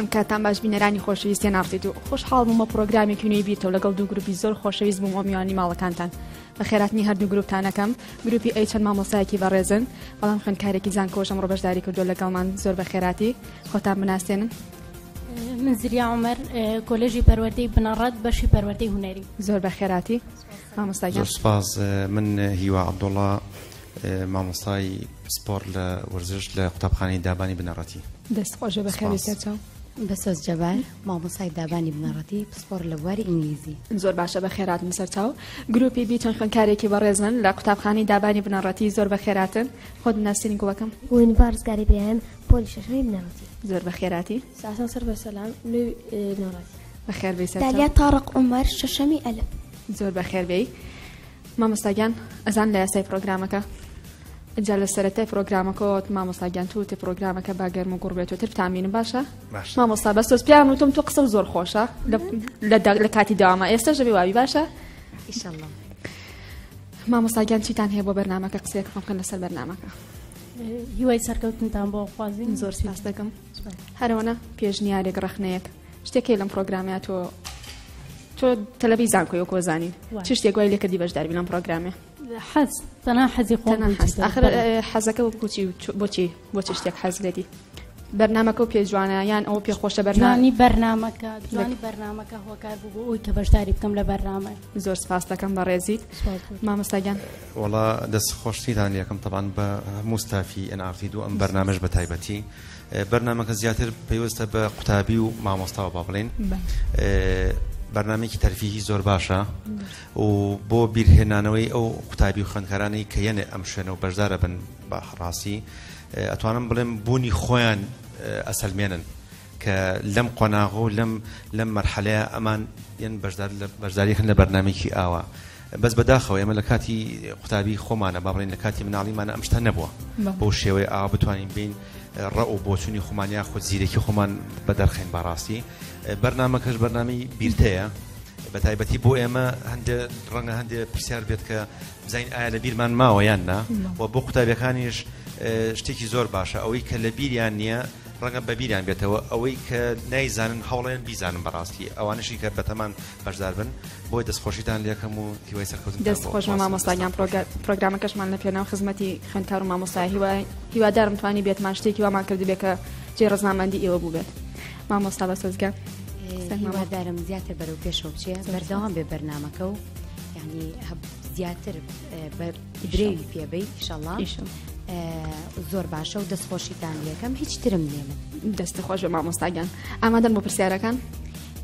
ئەم کاتان باش بینەرانی خۆشەویست تێناڕتیت و خۆشحاڵ بوومە پرۆگرامێکی نوێی بیرتەوە لەگەڵ دوو گروپی زۆر خۆشەویست بووم میوانی ماڵەکانتان. بەخێراتنی هەردوو گروپتانەکەم گروپی ئەی چەند مامۆستایەکی بەڕێزن بەڵام خوێندکارێکی زانکۆش ئەمڕۆ بەشداری کردووە لەگەڵمان. زۆر بەخێراتی خۆتان بناسێنن. من زریا عومەر، کۆلێژی پەروەردەی بنەڕەت، بەشی پەروەردەی هونەری. زۆر بەخێراتی مامۆستا گیان. زۆر سوپاس. من هیوا عەبدوڵا، مامۆستای پسپۆڕ لە وەرزش لە قوتابخانەی دابانی بنەڕەتی. دەست خۆش بێ، بەخێربێی سەرچاو. بەسۆز جەبار، مامۆستای دابانی بنەڕەتی، پسپۆڕ لە بواری ئینگلیزی. زۆر باشە، بەخێراتن سەرچاو. گروپی بی چەند خوێندکارێکی بەڕێزن لە قوتابخانەی دابانی بنەڕەتی، زۆر بەخێراتن. خۆت بناسێنی گوڵەکەم. وینڤا ڕزگاری برایم، پۆلی شەشەمی بنەڕەتی. زۆر بەخێراتی. ساسان سەرڤەر سەلام، نوێی بنەڕەتی. بەخێر بێی سەرچاو. دالیا تاڕق عومەر، شەشەمی ئەلف. زۆر بەخێر بێی مامۆستا گیان. ئەزان لە یاسای پرۆگرامەکە ئینجا لە سەرەتای پرۆگرامەکەوە مامۆستا گیان تۆ وتی پرۆگرامەکە با گەرم و گوڕ بێت و تر بتانبینم باشە باشە. مامۆستا بەس تۆز پیان وتم تۆ قسە زۆر خۆشە لە کاتی داوامە ئێستاش دەبێ وابی باشە ئیشەڵڵا. مامۆستا گیان چیتان هەیە بۆ بەرنامەکە؟ قسەیەک خۆم بکەن لەسەر بەرنامەکە. هیوای سەرکەوتنتان بۆ خوازین. زۆر سپاس دەکەم. هەرەوەنە پێشنیارێک ڕەخنەیەک شتێک هەیە لەم پرۆگرامەیە تۆ تۆ تەلەبەی زانکۆی وەکو زانین چ شتێک وای لێکردی بەشداربی لەم پرۆگرامێ؟ حەز تەنها حەزی خۆم تەنها حەز. ئاخر حەزەکە وەکو چی و بۆچی بۆچی شتێک حەز لێتی؟ بەرنامەکە و پێ جوانە یان ئەوە پێ خۆشە بەرنامە؟ جوانی بەرنامەکە جوانی بەرنامەکە هۆکار بوو بۆ ئەوەی کە بەشداری بکەم لە بەرنامە. زۆر سپاس دەکەم بەڕێزیت مامۆستا گیان. وەڵا دەست خۆشتیتان لێکەم تەبعەن بە هەموو ستافی ئێن ئاڕ تی دوو ئەم بەرنامەش بە تایبەتی بەرنامەکە زیاتر پەیوەستە بە قوتابی و مامۆستاوە با بڵێین بەرنامەیەکی تەرفیهی زۆر باشە و بۆ بیرهێنانەوەی ئەو قوتابی و خوێندکارانەی کە یەنێ ئەم شوێنە و بەشدارە بن بە ڕاستی ئەتوانم بڵێم بوونی خۆیان ئەسەلمێنن کە لەم قۆناغ و لەم لەم مەرحەلەیە ئەمان یەن بەشدار لە بەشداریەکەن لە بەرنامەیەکی ئاوا بەس بەداخەوە ئێمە لە کاتی قوتابی خۆمانە با بڵێین لە کاتی مناڵیمانە ئەم شتە نەبووە بەو شێوەیە ئاوا بتوانین بین ڕەئ و بۆچوونی خۆمان یاخود زیرەکی خۆمان بەدەرخەین بەڕاستی بەرنامەکەش بەرنامەی بیرتەیە بە تایبەتی بۆ ئێمە هەندێ ڕەنگە هەندێ پرسیار بێت کە بزانین ئایا لە بیرمان ماوە یان نا و بۆ قوتابیەکانیش شتێکی زۆر باشە ئەوەی کە لە بیریان نییە ڕەنگە بە بیریان بێتەوە ئەوەی کە نایزانن هەوڵێن بیزانن بەڕاستی ئەوانشی کە بەتەمان بەشدار بن بۆیە دەستخۆشیتان لێکەم و هیوای سەرکەوتنتان دەست بۆ خۆش خوازم. مامۆستا گیان دەستان خۆش بێت. پرۆگرامەکەشمان لە پێناو خزمەتی خوێندکار و مامۆستا هیوای هیوادارم توانی بێتمان شتێکی وامان کردبێ کە جێی ڕەزامەندی ئێوە بووبێت مامۆستا بەسۆز گیان. هیوادارم زیاتر بەرەو پێشەوە بچێ بەردەوام بێ بەرنامەکە و یعنی زیاتر بە درێوی پێبەی ئیشەڵڵا زۆر باشە و دەستخۆشیتان لەکەم هیچ ترم نییە من. دەست خۆش بێ مامۆستا گیان. ئامادەن بۆ پرسیارەکان؟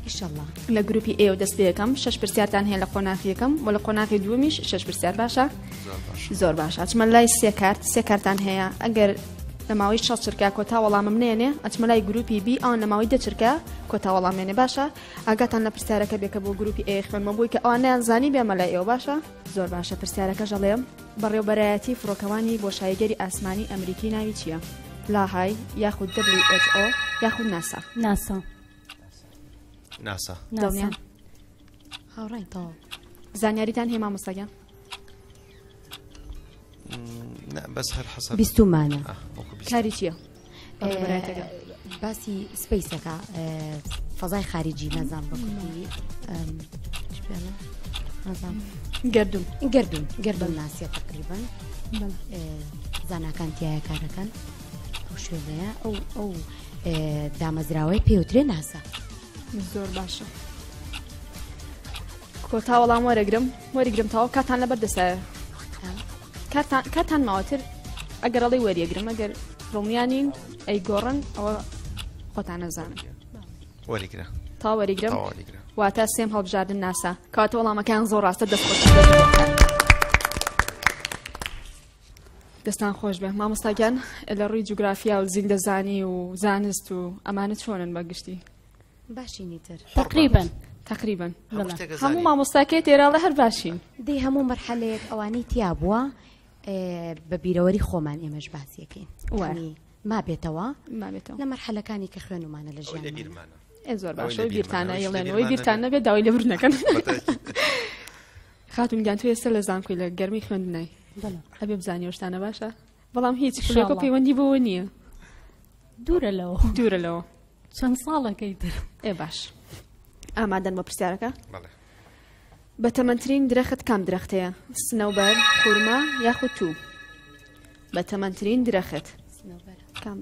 ئیشەڵڵا. لە گروپی ئێ دەست پێ یەکەم شەش پرسیارتان هەیە لە قۆناغی یەکەم و لە قۆناغی دووەمیش شەش پرسیار باشە؟ زۆر باشە. ئەچمە لای سێ کارت، سێ کارتان هەیە ئەگەر لە ماوەی 6 چرکە کۆتا وەڵامم نێنێ ئەچمە لای گروپی بی ئەوان لە ماوەی دە چرکە کۆتا وەڵام مێنێ باشە؟ ئاگاتان لە پرسیارەکە بێ کە بۆ گروپی ئێ خوێنمە بووی کە ئەوان نەیان زانی بێمە لای ئێوە باشە؟ زۆر باشە پرسیارەکەش ئەڵێم بەڕێوبەرایەتی فڕۆکەوانی بۆشاییگەری ئاسمانی ئەمریکی ناوی چییە؟ لاهای یاخود WHO یاخود ناسا؟ ناسا. ناسا. دڵنیان؟ هاوڕاین تەواو. زانیاریتان هەیە مامۆستا گیان؟ بەس هەر حەسەب بیستومانە. کاری چییە؟ باسی سپەیسەکە فەزای خارجی نازام بە کوردی نازام گردون گردون گردون ناسیە تقریبا زاناکان تایە کارەکان ئەو شوێنەیە ئەو ئەو دامەزراوەی پێوترێ ناسا. زۆر باشە کۆتا وەڵام وەرەگرم وەریگرم تەواو کاتان لەبەر دەسایە کاتان کاتان ماوەتر ئەگەر ئەڵێ وەریەگرم ئەگەر دڵنیانین ئەی گۆڕن ئەوە خۆتان نەزانن وەریگرە تا وەریگرم واتە سێم هەڵبژاردن ناسا کاتە وەڵامەکان زۆر ڕاستە دەست خۆش دەستان خۆش بێ مامۆستا گیان لە ڕووی جوگرافیا و زیندەزانی و زانست و ئەمانە چۆنن بە گشتی؟ باشینی تر تقریبا تقریبا هەموو مامۆستاکەی تێراڵە هەر باشین دەی هەموو مەرحەلەیەک ئەوانەی تیا بووە بە بیرەوەری خۆمان ئێمەش باسیەکەین مابێتەوە مابێتەوە لە مەرحەلەکانی کە خوێنومانە لە ژیانمانە زۆر باشە بیرتانە یڵێنەوەی بیرتان نەبێت داوای لێبوردنەکەن خاتون گیان تۆ ئێستا لە زانکۆی لە گەرمی خوێندنای ئەبێ بزانی ئەو شتانە باشە بەڵام هیچ پلەکە پەیوەندی بەوە نییە دوورە لەوە دوورە لەوە. چەند ساڵەکەی تر. ئێ باش ئامادەن بۆ پرسیارەکە؟ بەڵێ. بەتەمەنترین درەخت کام درەختەیە؟ سنەوبەر، خورما یاخود توو؟ بەتەمەنترین درەخت کام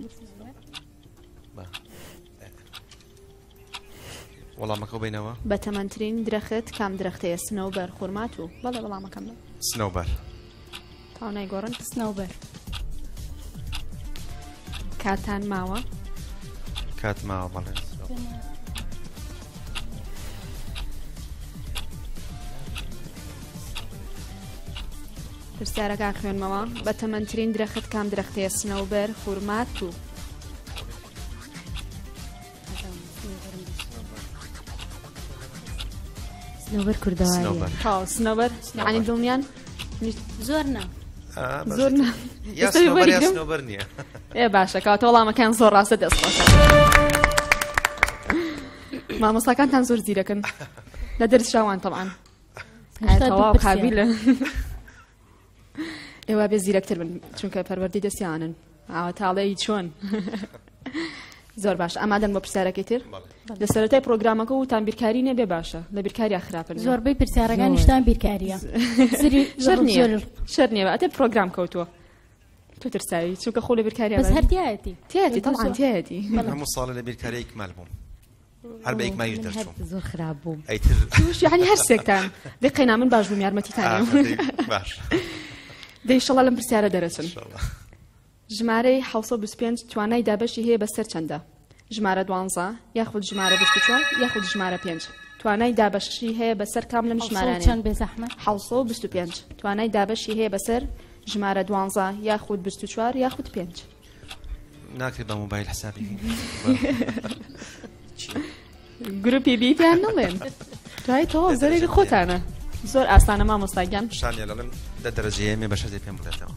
وەڵامەکە بینەوە. بەتەمەنترین درەخت کام درەختەیە؟ سنەوبەر، خورما، توو؟ بەڵێ وەڵامەکەم بە. سنەوبەر. تاو نایگۆڕن؟ سنەوبەر. کاتان ماوە؟ کات ماوە بەڵێ. پرسیارەکان خوێنمەوە. بەتەمەنترین درەخت کام درەختەیە؟ سنەوبەر، خورما، توو؟ سنەوبەر کوردەواری. تاو سنەوبەر یعنی دڵنیان؟ زۆر نا. زۆر نا. یا سنەوبەر یا سنەوبەر نییە. ئێ باشە کەواتە وەڵامەکان زۆر ڕاستە. دەست خۆش. مامۆستاکانتان زۆر زیرەکن لە دەرس شاوان تەبعەن. تەواو قابیلە. ئێوە بێ زیرەکتر بن چونکە پەروەردەی دەستیانن. ئاوە تاڵەی چۆن. زۆر باش ئامادەن بۆ پرسیارەکەی تر؟ لە سەرەتای پرۆگرامەکە وتان بیرکاری نەبێ باشە، لە بیرکاریا خراپن. زۆربەی پرسیارەکانیشتان بیرکاریە. شەر نییە، شەر نییە، ئەتێ پرۆگرام کەوتووە. تۆ ترساوی چونکە خۆ لە بیرکاریا بەس هەر تیایەتی. تیایەتی تەبعەن تیایەتی. من هەموو ساڵێ لە بیرکاری ئیکمال بووم. هەر بە ئیکمالیش دەرچووم. زۆر خراپ بووم. ئەیتر توش یعنی هەر سێکتان. دەی قەینا من باش بووم یارمەتیتان. باش. دەی ئیشەڵا لەم پرسیارە دەرەچن. ژمارەی 725 توانای دابەشی هەیە بەسەر چەندە؟ ژمارە 12 یاخود ژمارە 24 یاخود ژمارە 5. توانای دابەشی هەیە بەسەر کام لەم ژمارانەیە؟ چەند بێزەحمەت؟ 725 توانای دابەشی هەیە بەسەر ژمارە 12 یاخود 24 یاخود 5. ناکرێت بە مۆبایل حسابی. گروپی بی پێیان نەڵێن. دوای تەواو زەرەری خۆتانە. زۆر ئاسانە مامۆستا گیان. شانیە لەڵێم دە دەرەجەیە مێ بەشەتێ پێم بڵێتەوە.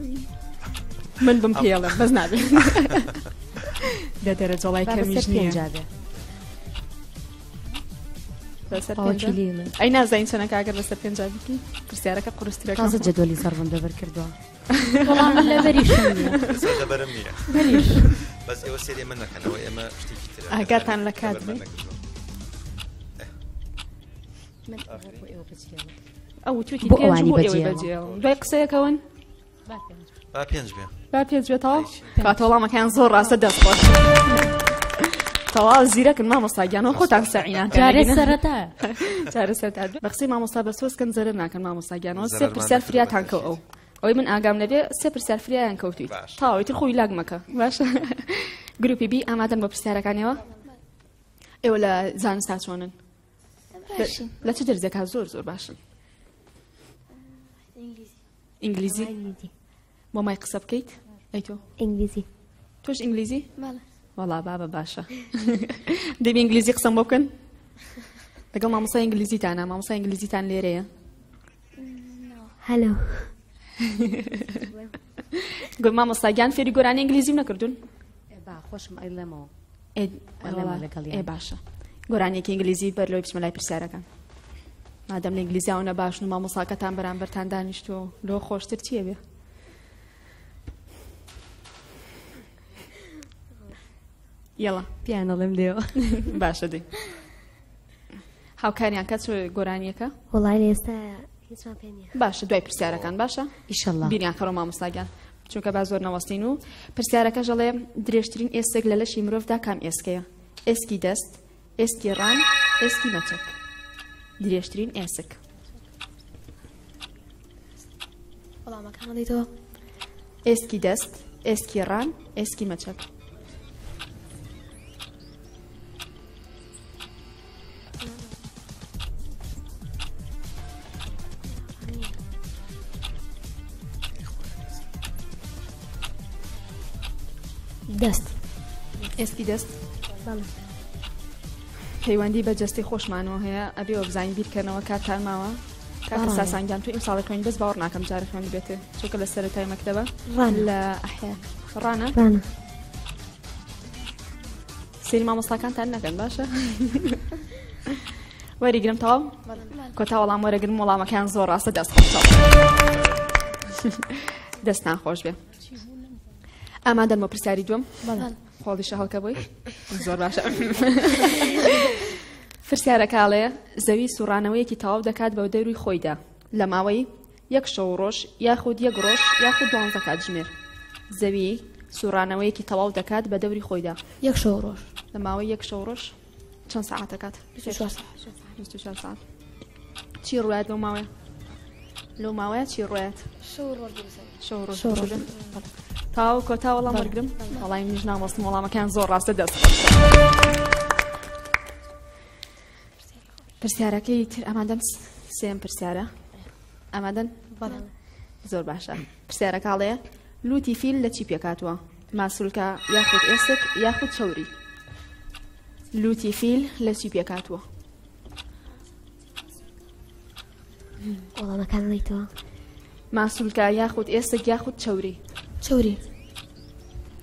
من بم پێڵم بەس نابێ. دە دەرەجە وڵای کەمیش نییە. بەسەر پێنجا. ئەی نازانین چەنەکە ئەگەر بەسەر پێنجا بیکەی؟ پرسیارەکە قورسترەکە. تازە جەدوەلی زەڕبم لەبەر کردووە. وەڵام من لەبەریشم نییە. لەبەرم نییە. بەس ئێوە سەیری ئێمە نەکەنەوە، ئێمە شتێکی ترە. ئاگاتان لە کات بێ. ئەو توێتی بۆ پێنج ئەوانی بۆ ئێوەی بەجێ. بەجێ. دوای قسەیەکەون؟ با پێنج بێ. با پێنج بێ تەواو؟ کاتە وەڵامەکەیان زۆر ڕاستە. دەست خۆش. تەواو زیرەکن مامۆستا گیانەوە خۆتان سەعینان. جارێ سەرەتا. جارێ سەرەتا. بە قسەی مامۆستا بە سۆز کەن زەرەر ناکەن مامۆستا گیانەوە. سێ پرسیار فریاتان کەو ئەو. ئەوەی من ئاگام لەبێ سێ پرسیار فریایان کەوتویت. تەواو ئیتر خۆی لاگ مەکە. باشە. گروپی بی ئامادەن بۆ پرسیارەکانیەوە؟ ئێوە لە زانستا چۆنن؟ لە چ دەرزێکا زۆر زۆر باشن؟ ئینگلیزی. بۆ مای قسە بکەیت؟ ئەی تۆ؟ ئینگلیزی. تۆش ئینگلیزی؟ وەڵا بابە باشە. دەبی ئینگلیزی قسەم بۆ بکەن؟ لەگەڵ مامۆستا ئینگلیزیتانە، مامۆستا ئینگلیزیتان لێرەیە. هەلۆ. گۆ مامۆستا گیان فێری گۆرانی ئینگلیزیم نەکردوون؟ با خۆشم ئەیڵێمەوە. ئێ باشە. گۆرانیەکی ئینگلیزی بەر لەوەی بچمە لای پرسیارەکان. مادەم لە ئینگلیزیاوە نەباشن و مامۆساکەتان بەرامبەرتان دانیشتووە لەوە خۆشتر چییە بێ؟ یەڵا پیان ئەڵێم لێوە. باشە دەی. هاوکاریان کە چ گۆرانیەکە؟ وەڵای لە ئێستا هیچمان پێ نییە. باشە دوای پرسیارەکان باشە؟ ئیشەڵڵا. بیریان خەرەوە مامۆستا گیان. چونکە با زۆر نەوەستین و پرسیارەکەش ئەڵێ درێژترین ئێسک لە لەشی مرۆڤدا کام ئێسکەیە؟ ئێسکی دەست، ئێسکی ڕان، ئێسکی مەچەک. درێژترین ئێسک. وەڵامەکان ئەڵێیتەوە؟ ئێسکی دەست، ئێسکی ڕان، ئێسکی مەچەک. دەست. ئێسکی دەست؟ بەڵێ. پەیوەندی بە جەستەی خۆشمانەوە هەیە، ئەبێ وە بزانین بیرکەنەوە کاتتان ماوە. کاکە ساسان گیان تۆ ئیمساڵی خوێنی بەس باوەڕ ناکەم جارە خوێند بێتێ چونکە لە سەرەتای مەکتەبە لە ئەحیا ڕانە ڕانە. سەیری مامۆستاکانتان نەکەن باشە. وەریگرم تەواو؟ کۆتا وەڵام وەرەگرم وەڵامەکەیان زۆر ڕاستە. دەست خۆش. دەستان خۆش بێ. ئامادەن بۆ پرسیاری دووەم؟ خۆڵیشە هەڵکە بۆی زۆر باشە. پرسیارەکە ئەڵێ زەوی سوڕانەوەیەکی تەواو دەکات بە دەوری خۆیدا لە ماوەی یەک شەو و ڕۆژ یاخود یەک ڕۆژ یاخود دوانزە کاتژمێر. زەوی سوڕانەوەیەکی تەواو دەکات بە دەوری خۆیدا. یەک شەو و ڕۆژ. لە ماوەی یەک شەو و ڕۆژ چەند سەعات دەکات؟ 24 سەعات. 24 سەعات. چی ڕوایەت لەو ماوەیە؟ لەو ماوەیە چی ڕوایەت؟ شەو ڕۆژ دروست شەو ڕۆژ تاو کۆتا وەڵام وەرگرم وەڵای منیش نامۆستم وەڵامەکان زۆر ڕاستە دەست پرسیارەکەی تر ئامادەن سێم پرسیارە ئامادەن زۆر باشە پرسیارەکەڵێ لوتی فیل لە چی پێکاتوە ماسولکە یاخود ئێسک یاخود چەوری لوتی فیل لە چی پێکاتوە وەڵامەکان ڵیتەوە. ماسولکە یاخود ئێسک یاخود چەوری. چەوری.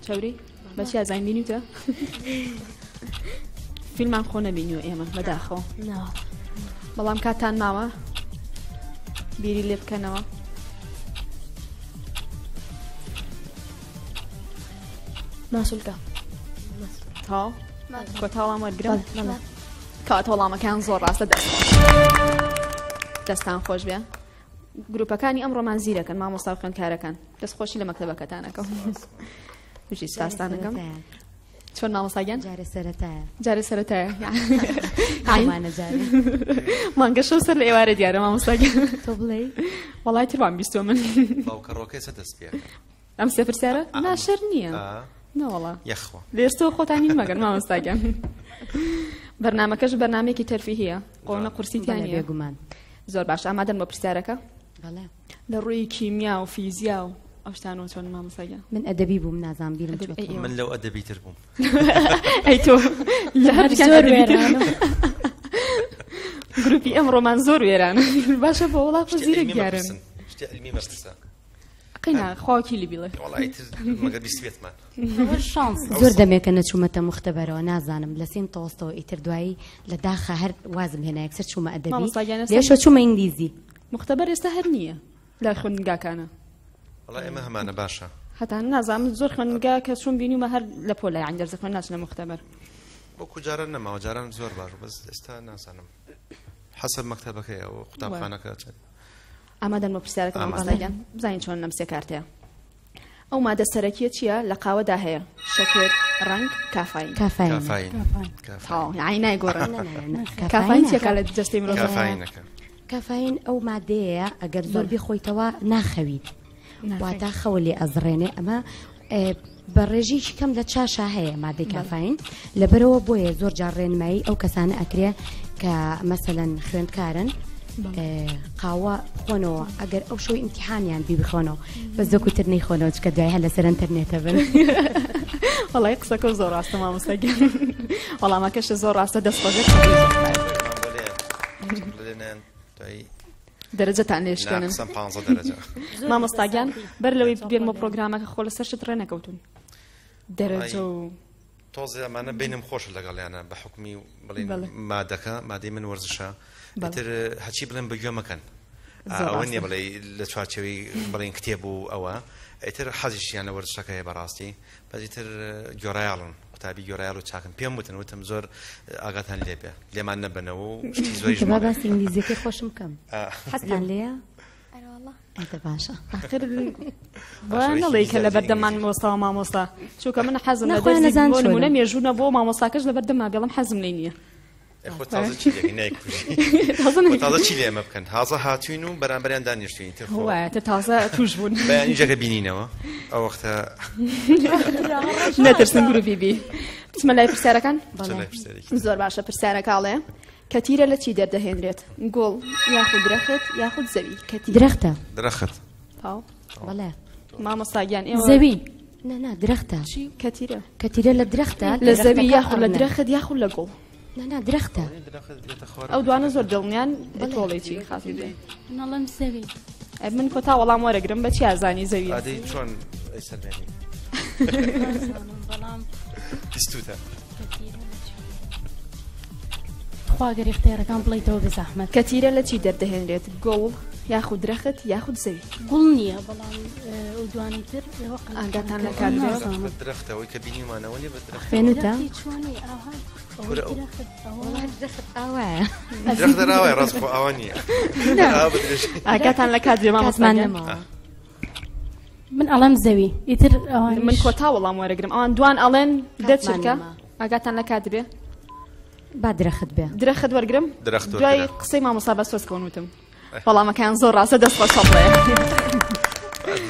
چەوری؟ بەچیا زانین بینیوتە؟ فیلمان خۆ نەبینیوە ئێمە بەداخەوە. بەڵام کاتان ماوە بیری لێ بکەنەوە. ماسولکە. تاو کۆتا وەڵام وەرگرم؟ کەواتە وەڵامەکەیان زۆر ڕاستە دەست خۆش دەستان خۆش بێ گروپەکانی ئەمڕۆمان زیرەکەن مامۆستا و خوێندکارەکان دەست خۆشی لە مەکتەبەکەتانەکەم بژی سپاستانەکەم چۆن مامۆستا گیان جارێ سەرەتایە جارێ سەرەتایە مانگە شەو سەر لە ئێوارە دیارە مامۆستا گیان تۆ بڵێ وەڵای تروان بیستوە من باوکە ڕۆکەی چە دەست پێ ئەم سێ پرسیارە ناشر نییە نەوەڵا یەخوا لێستەوە خۆتانی مەگەن مامۆستا گیان بەرنامەکەش بەرنامەیەکی تەرفیهیە قۆنە قورسیتیان نییە بێگومان زۆر باش ئامادەن بۆ پرسیارەکە بەڵێ لە ڕووی کیمیا و فیزیا و ئەو شتانەوە چۆن مامۆستا گیان من ئەدەبی بووم نازانم بیرم ئەدەبی، چۆتەوە. ئەی ئێوە. من لەو ئەدەبی تر بووم ئەی تۆ لە هەر زۆر زۆر وێرانم وێرانم. گروپی ئەمڕۆمان زۆر وێرانە باشە بۆ وڵا خۆ شتی زیرەک عیلمی دیارن مەپرسن شتی عیلمی مەپرسە قینا خواکی لی بیڵێ وەڵا ئیتر مەگەر بیستبێتمان ئەوە شانس زۆر دەمێکە نەچوومەتە مختبەرەوە نازانم لە سین تۆستەوە ئیتر دوایی لە داخە هەر وازم هێنا یەکسەر چوومە ئەدەبی مامۆستا گیان ئێستا لێشەوە چوومە ئینگلیزی مختبەر ئێستا هەر نییە لە خوێندنگاکانە وەڵا ئێمە هەمانە باشە هەتا نازانم زۆر خوێندنگا کە چوون بینیومە هەر لە پۆلە یان دەرزە خوێن ناچنە مختبەر وەکو جاران نەماوە جاران زۆر باش بوو، بەس ئێستا نازانم حەسەب مەکتەبەکەیە و قوتابخانەکە چەند ئامادەن بۆ پرسیارەکە ئامادەم. مامۆستا گیان بزانین چۆن لەم سێ کارتەیە ئەو مادە سەرەکیە چییە لە قاوەدا هەیە شەکر ڕەنگ کافاین کافاین کافاین کافاین تەواو یانی نایگۆڕن نا، نا، نا، کافاین چیەکە لە جەستەی مرۆڤ کافاینەکە کافاین ئەو مادەیە ئەگەر زۆر بیخۆیتەوە ناخەویت واتە خەوە لێ ئەزڕێنێ ئەمە بە ڕێژەیەکی کەم لە چاشا هەیە مادەی کافاین لەبەرەوە بۆیە زۆر جار ڕێنمایی ئەو کەسانە ئەکرێ کە مەسەلەن خوێندکارن قاوە بخۆنەوە ئەگەر ئەو شەوی ئیمتیحانیان بی بخۆنەوە بەس وەکو تر نەیخۆنەوە چکە دوای هەر لەسەر ئەنتەرنێتە بن. وەڵای قسەکە زۆر ڕاستە مامۆستا گیان وەڵامەکەشە زۆر ڕاستە دەست خۆش بێت. دەرەجەتان لێ شکێنن ناقسم 15 دەرەجە. مامۆستا گیان بەر لەوەی بێنمە پرۆگرامەکە خۆ لەسەر شت ڕێ نەکەوتون دەرەجە و تۆزێ ئەمانە بینم خۆشە لەگەڵیانە بە حکومی بڵێن مادەکە مادەی من وەرزشە ئیتر هەچی بڵێن بە گوێ مەکەن ئەوە نییە بڵێ لە چوارچێوەی بڵێن کتێب و ئەوە ئیتر حەزیشیان لە وەرزشەکە هەیە بەڕاستی بەس ئیتر گۆڕایاڵن قوتابی گۆڕایاڵ و چاکن پێم وتن وتم زۆر ئاگاتان لێ بێ لێمان نەبەنەوە و شتی زۆریش با باسی ئینگلیزیەکەی خۆشم بکەم حەزتان لێیە ئەدە باشە ئاخر وا نەڵێی کە لەبەردەممان وەستاوە مامۆستا چونکە من حەزم لە نەخۆیان دەرسی نەزان بۆ چۆنە. نمونە مێژوو نەبوو مامۆستاکەش لەبەردەمما بێڵم حەزم لێی نییە خۆ تازە چی لێ نایکوژی تازە خۆ تازە چی لێ ئێمە بکەن تازە هاتوین و بەرامبەریان دانیشتوین تر خۆ وایە تر تازە توش بوون بەیانی جەکە بینینەوە ئەو وەختە نەترسن گروپی بی بچمە لای پرسیارەکان بچە لای پرسیارێکی زۆر باشە پرسیارەکە ئەڵێ کەتیرە لە چی دەردەهێنرێت؟ گوڵ یاخود درەخت یاخود زەوی؟ کەتیرە. درەختە. درەخت. تاو. بەڵێ. مامۆستا گیان ئێوە. زەوی. نا نا درەختە. چی؟ کەتیرە. کەتیرە لە درەختە. لە زەوی یاخود لە درەخت یاخود لە گوڵ. نا نا درەختە. ئەو دوانە زۆر دڵنیان تۆڵێ چی خاتون گیان؟ من ئەڵێم زەوی. ئەی من کۆتا وەڵام وەرەگرم بە چی ئازانی زەویە؟ ئادەی چۆن ئەیسەلمێنی؟ نازانم بەڵام بیستوتە. کەتیرە لە چی؟ تخوا گەر ئیختیارەکان بڵێیتەوە بێزەحمەت. کەتیرە لە چی دەردەهێنرێت؟ گوڵ یاخود درەخت یاخود زەوی. گوڵ نییە بەڵام ئەو دوانی تر ئێوە قەلەقتان ئاگاتان لە کردم. کات بێ. نازانم. بە درەختەوەی کە بینیومانەوە نیە بە درەخت. خوێنوتە؟ درەختی چۆنی ئاها ئەوەی کورە ئەو- درەخت ئەوە وەڵا درەخت ئاوایە. درەخت هەر ئاوایە ڕاست خۆ ئاوا نییە. ئاوا بە درێژی. ئاگاتان لە کات بێ مامۆستا کاتمان گیان. نەماوە. من ئەڵێم زەوی ئیتر ئەوانیش من کۆتا وەڵام وەرەگرم ئەوان دوان ئەڵێن دە کاتمان چرکە نەما. ئاگاتان لە کات بێ. با درەخت بێ. درەخت وەرگرم درەخت وەرگرە. دوای قسەی مامۆستا بە سۆز کەون وتم وەڵامەکەیان زۆر ڕاستە دەست خۆش هەڵبڵێ.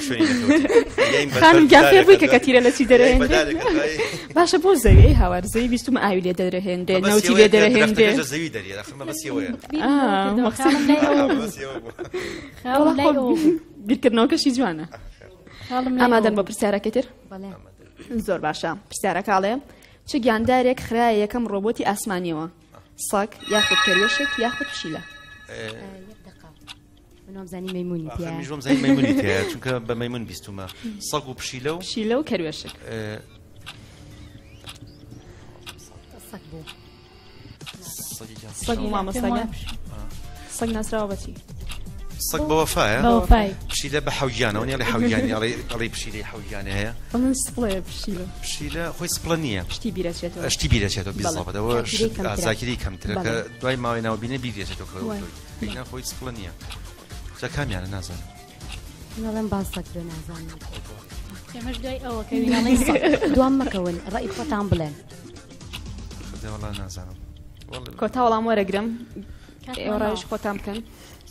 شوێنی نەکەوت. یاین بە خانم گیان فێر بووی کە دارێکە کەتیرە لە چی یاین بە دەرەهێنرێ؟ دارێکە دوای- باشە بۆ زەوی ئەی هاوار زەوی بیستومە ئاوی لێ دەرەهێنرێ مەبەستی نەوتی لێ ئەوەیە کە دەرەهێنرێ. درەختەکەش لە زەوی دەریە ئاخر مەبەستی ئەوەیە. بیرم آه، لەوە کردەوە. مەخصوص. خاڵم لای ئەوە بوو. مەبەستی ئەوە بوو. خاڵم لای ئەوە بوو. بیرکردنەوەکەشی جوانە. خاڵم لای ئامادەن ئەوە بۆ پرسیارەکەی تر؟ بەڵێ. زۆر باشە. پرسیارەکە ئەڵێ چ گیاندارێک خرایە یەکەم ڕۆبۆتی ئاسمانیەوە؟ سەگ یاخود کەروێشک یاخود پشیلە؟ یەک دقە. من وامزانی مەیمونی آخر تیایە. منیش وامزانی مەیمونی تیایە چونکە بە مەیمون بیستومە سەگ و پشیلە و پشیلە و کەروێشک. سەگ بوو. سەگێکیان سەگ و مامۆستا پێم گیان. وایە پشیلە. سەگ ناسراوە بە چی؟ سەگ بە وەفایە؟ بە وەفای. پشیلە بە حەوگیانەوە نیە ئەڵێ حەوگیانی ئەڵێ پشیلەی حەوگیانە هەیە. ئەمن سپڵەیە پشیلە. پشیلە خۆی سپڵە نییە. شتی بیرەچێتەوە. شتی بیرەچێتەوە بیزەڵبەت. ئەوە زاکیرەی کەمترە. زاکیرەی کەمترە کە بەڵێ. دوای ماوەی ناوبینە بیرەچێتەوە کە وای. ئەوە خۆی سپڵە نییە. جا کامیانە نازانم. من ئەڵێم با سەگ بێ نازانم. ئێمەش دوای ئەوە کەوین ئەڵێین سەگ. دوام مەکەون ڕەئی خۆتان بڵێن. خدای وەڵا نازانم. وەڵا کۆتا وەڵام وەرەگرم. کاتمان ئێوە ڕاویش ماوە. خۆتان بکەن.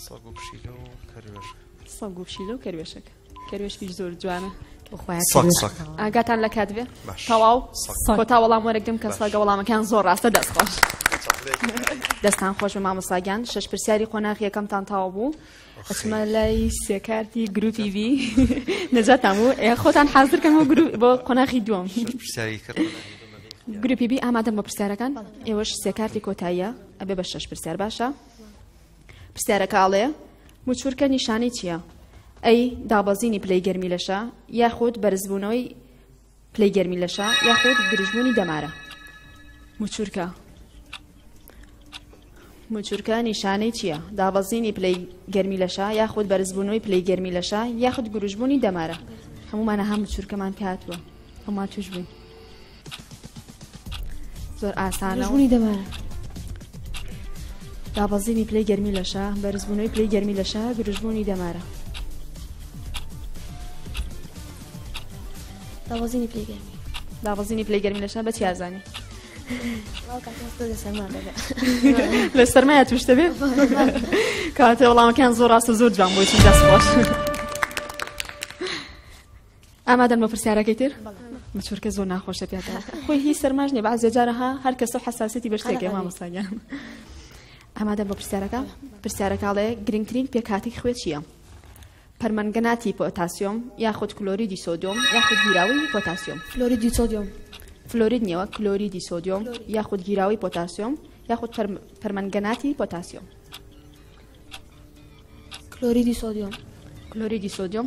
سەگ و پشیلە و کەروێشک. سەگ و پشیلە و کەروێشک. کەروێشکیش زۆر جوانە. خۆیان سەگ، کەروێشک سەگ. تەواو. ئاگاتان لە کات بێ؟ باش. تەواو؟ سەگ. کۆتا وەڵام وەرەگرم کە باش. سەگە وەڵامەکان زۆر ڕاستە. دەست خۆش. دەستان خۆش بە مامۆستا گیان. شەش پرسیاری قۆناغی یەکەمتان تەواو بوو. ئەچمە لای سێکارتی گروپی بی. نەجاتان بوو. خۆتان حاضر کەن بۆ قۆناغی دووەم. شەش پرسیاری کرد قۆناغی دووەم بەبێ اختیار. گروپی بی ئامادەن بۆ پرسیارەکان؟ ئێوەش سێکارتی کۆتاییە ئەبێ بە شەش پرسیار. باشە. پرسیارەکە ئەڵێ موچورکە نیشانەی چییە؟ ئەی دابەزینی پلەی گەرمی لەشە یاخود بەرزبوونەوەی پلەی گەرمی لەشە یاخود گرژبوونی دەمارە. موچورکە. موچورکە نیشانەی چییە؟ دابەزینی پلەی گەرمی لەشە یاخود بەرزبوونەوەی پلەی گەرمی لەشە یاخود گرژبوونی دەمارە. هەمومانە هەم موچورکەمان پێهاتووە، هەمومان توش بووین. زۆر ئاسانە. گرژبوونی دەمارە. دابەزینی پلەی گەرمی لەشە، بەرزبوونەوەی پلەی گەرمی لەشە، گرژبوونی دەمارە. دابەزینی پلەی گەرمی. دابەزینی پلەی گەرمی لەشە بە چی ئازانی؟ لە سەرما دەبێ. لە سەرمایە توش دەبێ؟ کاتێ وەڵامەکان زۆر ڕاستە، زۆر جوان بووی، چون دەست خۆش. ئامادەن بۆ پرسیارەکەی تر؟ مچورکە زۆر ناخۆشە پێتە. خۆی هیچ سەرماش نییە، بەعزێ جارە ها هەر کەسە و حەساسیەتی بە شتێکە مامۆستا گیان. ئامادەن بۆ پرسیارەکە؟ پرسیارەکە ئەڵێ گرنگترین پێکهاتەی خوێ چییە؟ پەرمەنگەناتی پۆتاسیۆم یاخود کلۆریدی سۆدیۆم یاخود گیراوی پۆتاسیۆم. کلۆریدی سۆدیۆم. فلۆرید نییەوە، کلۆریدی سۆدیۆم یاخود گیراوی پۆتاسیۆم یاخود پەرمەنگەناتی پۆتاسیۆم. کلۆریدی سۆدیۆم. کلۆریدی سۆدیۆم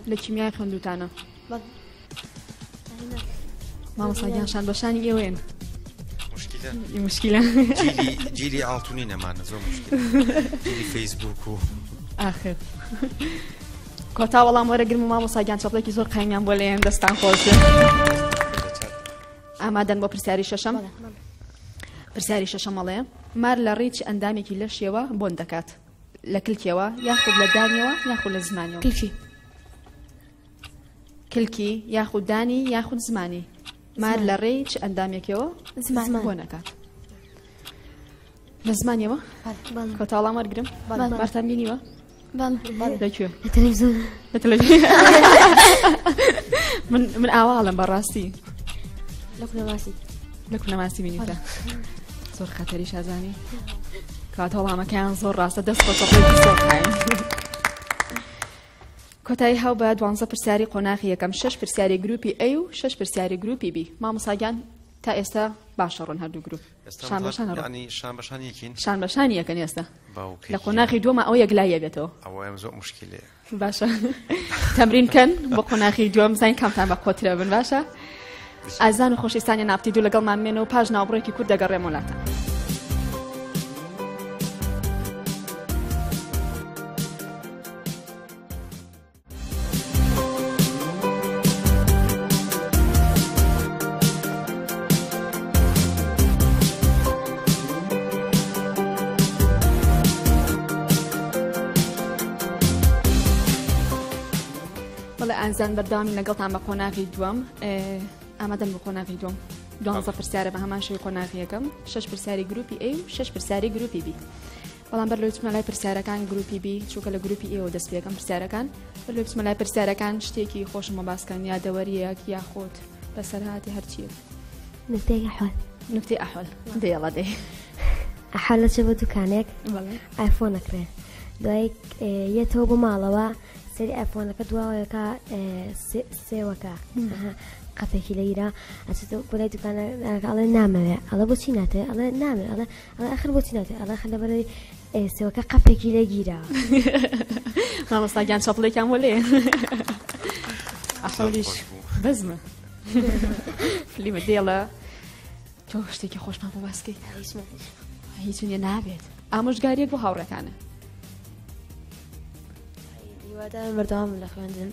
لە کیمیای خوێندوتانە. مامۆستا گیان شان بەشانی ئێوەیەن. مشکلە. مشکلە. جیلی ئاڵتونی نەمانە، زۆر مشکلە. جیلی فەیسبوک و ئاخر. کۆتا وەڵام وەرەگرم و مامۆستا گیان چەپڵێکی زۆر قایمیان بۆ لێن. دەستان خۆش بێ. ئامادەن بۆ پرسیاری شەشەم؟ پرسیاری شەشەم ئەڵێ مار لە ڕیچ ئەندامێکی لەشیەوە بۆن دەکات؟ لە کلکیەوە یاخود لە دانیەوە یاخود لە زمانیەوە؟ کلکی. کلکی یاخود دانی یاخود زمانی. مار لە ڕێی چ ئەندامێکیەوە زمان. بۆن ئەکات؟ لە زمانیەوە؟ بەڵێ. کۆتا وەڵام وەرگرم؟ بەڵێ. مارتان بینیوە؟ بەڵێ. لە کوێ؟ لە تەلەڤیزیۆن. لە تەلەڤیزیۆن. من ئاواڵم بەڕاستی. لە کونەماسی. لە کونەماسی بینیتە. زۆر خەتەری شازانی. کاتە وەڵامەکەیان زۆر ڕاستە. دەست خۆش، چەپڵێکی زۆر قایم. کۆتایی هاو بە 12 پرسیاری قۆناغی یەکەم، شەش پرسیاری گروپی ئەی و شەش پرسیاری گروپی بی. مامۆستا گیان تا ئێستا باشە ڕۆن هەردوو گروپ. ئێستا شان بەشانە ڕۆن. یعنی شان بەشان یەکین؟ شان بەشانی یەکەن ئێستا. باوکێکی. لە قۆناغی دووەمە ئەو یەکلاییە بێتەوە. ئەوە ئەم زۆر مشکلەیە. باشە. تەمرین بکەن بۆ قۆناغی دووەم، بزانین کامتان بە قۆترە بن. باشە؟ ئازان و خۆشەویستانی نافتی دوو لەگەڵمان بمێنەوە، پاش ناوبڕێکی کورد دەگەڕێمەوە لاتان. بەڕێزان بەردەوامی لەگەڵتان بە قۆناغی دووەم. ئامادەن بۆ قۆناغی دووەم؟ دوانزە پرسیارە بە هەمان شێوەی قۆناغی یەکەم، شەش پرسیاری گروپی A و شەش پرسیاری گروپی B. بەڵام بەر لەوەی بچمە لای پرسیارەکان گروپی B، چونکە لە گروپی ئێوە دەست پێکەم پرسیارەکان، بەر لەوەی بچمە لای پرسیارەکان شتێکی خۆشم بۆ باسکەن، یادەوەریەک یاخود بەسەرهاتی هەرچیەک. نکتەی ئەحوال. نکتەی ئەحوال دەیەڵە دەی. ئەحوال دەچێت بۆ دوکانێک ئایفۆن ئەکڕێ، دوای یەتەوە بۆ ماڵەوە سەری ئایفۆنەکە دواوەیەکە سێوەکە قەفێکی لەگیرا ئەچێتەوە بۆ لای دوکانەکە ئەڵێ نامەوێ، ئەڵێ بۆچی ناتەوێ؟ ئەڵێ نامەوێ، ئەڵێ ئەڵێ ئەخر بۆچی ناتەوێ؟ ئەڵێ ئەخر لەبەرەوەی سێوەکە قەفێکی لێگیرا. مامۆستا گیان چەپڵێکیان بۆ لێ. ئەحولیش بەزمە. فلیمە دێڵە تۆ شتێکی خۆشمان بۆ باسکەی. هیچ نییە نابێت. ئامۆژگاریەک بۆ هاوڕێکانە. هیوادارم بەردەوام لە خوێندن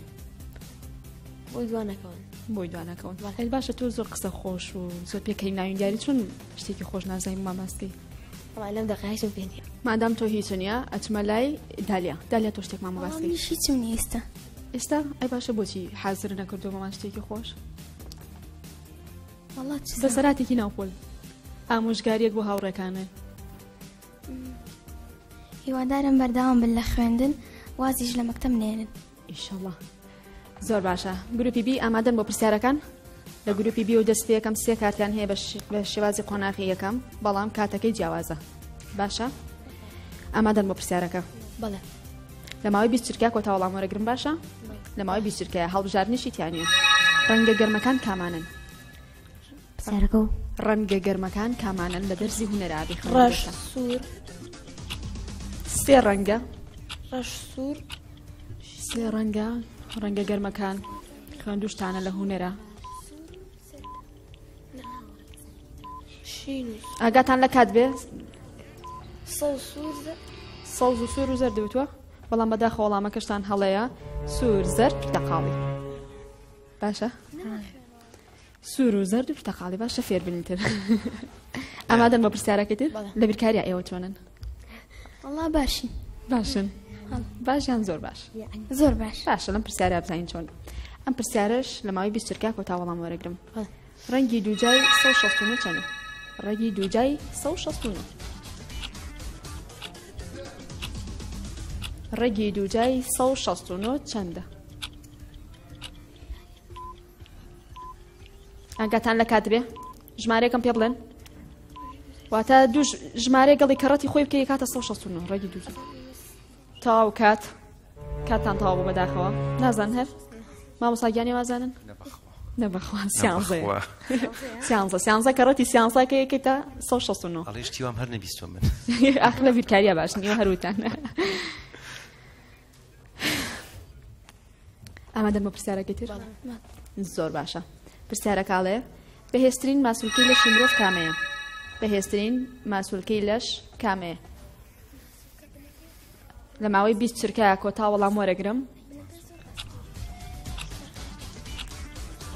بۆی دوا نەکەون. بۆی دوا نەکەون. ئەی باشە تۆ زۆر قسە خۆش و زۆر پێکەی ناوین دیاری چون شتێکی خۆش نازانین ما باسکەی. وەڵا لەم دەقە هیچم پێ نییە. مادام تۆ هیچ نییە ئەچمە لای دالیا. دالیا تۆ شتێکمان بۆ باسکەی. منیش هیچم نییە ئێستا. ئێستا؟ ئەی باشە بۆچی حازر نەکردووە بۆمان شتێکی خۆش؟ وەڵا چ بەسەراتێکی ناوپۆل. ئامۆژگاریەک بۆ هاوڕێکانە. هیوادارم بەردەوام بن لە خوێندن وازیش لە مەکتەب نێنن. ئیشەڵا. زۆر باشە. گروپی بی ئامادەن بۆ پرسیارەکان؟ لە گروپی بی و دەست پێکەم سێ کارتیان هەیە بە شێوازی قۆناغی یەکەم بەڵام کاتەکەی جیاوازە. باشە؟ ئامادەن بۆ پرسیارەکە؟ بەڵێ. لە ماوەی 20 چرکە کۆتا وەڵام وەرەگرم باشە؟ لە ماوەی 20 چرکەیە هەڵبژاردنیشی تیا نییە. ڕەنگە گەرمەکان کامانن؟ پرسیارەکە و ڕەنگە گەرمەکان کامانن لە دەرزی هونەرا بیخوێنە ڕەش دەستە. سوور. سێ ڕەنگە. ڕەش سوور. سێ ڕەنگە، ڕەنگە گەرمەکان خوێندوشتانە لە هونەرا. شین و ئاگاتان لە کات بێ؟ سەوز سوور زەرد. سەوز و سوور و زەرد وتووە، بەڵام بەداخەوە وەڵامەکەشتان هەڵەیە. سوور زەرد پرتەقاڵی. باشە؟ سوور و زەرد و پرتەقاڵی باشە فێر بن تر. ئامادەن بۆ پرسیارەکەی تر؟ لە بیرکاریا ئێوە چۆنن؟ وەڵا باشین. باشن. باش یان زۆر باش؟ زۆر باش. باشە لەم پرسیارە بزانین چۆن. ئەم پرسیارەش لە ماوەی 20 چرکە کۆتا وەڵام وەرەگرم. ڕەنگی دووجای 169 چەندە؟ ڕەنگی دووجای 169. ڕەنگی دووجای 169 چەندە؟ ئاگاتان لە کات بێ؟ ژمارەیەکم پێ بڵێن. واتە دوو ژمارەیە گەڵی کەڕەتی خۆی بکەی کاتە 169 ڕەنگی دوو. تەواو کات. کاتان تەواو بوو بەداخەوە. نازان هەر؟ مامۆستا گیانی وازانن؟ نەبەخوا سیانزەیە. سیانزە سیانزە کەڕەتی سیانزەکە یەکێتە 169. ئەڵێ شتی وام هەر نەبیستووە من. ئاخر لە بیرکاریە باشن ئێوە هەروتان. ئامادەن بۆ پرسیارەکەی تر؟ زۆر باشە. پرسیارەکە ئەڵێ بەهێزترین ماسولکەی لەشی مرۆڤ کامەیە؟ بەهێزترین ماسولکەی لەش کامەیە؟ لە ماوەی 20 چرکە کۆتا وەڵام وەرەگرم.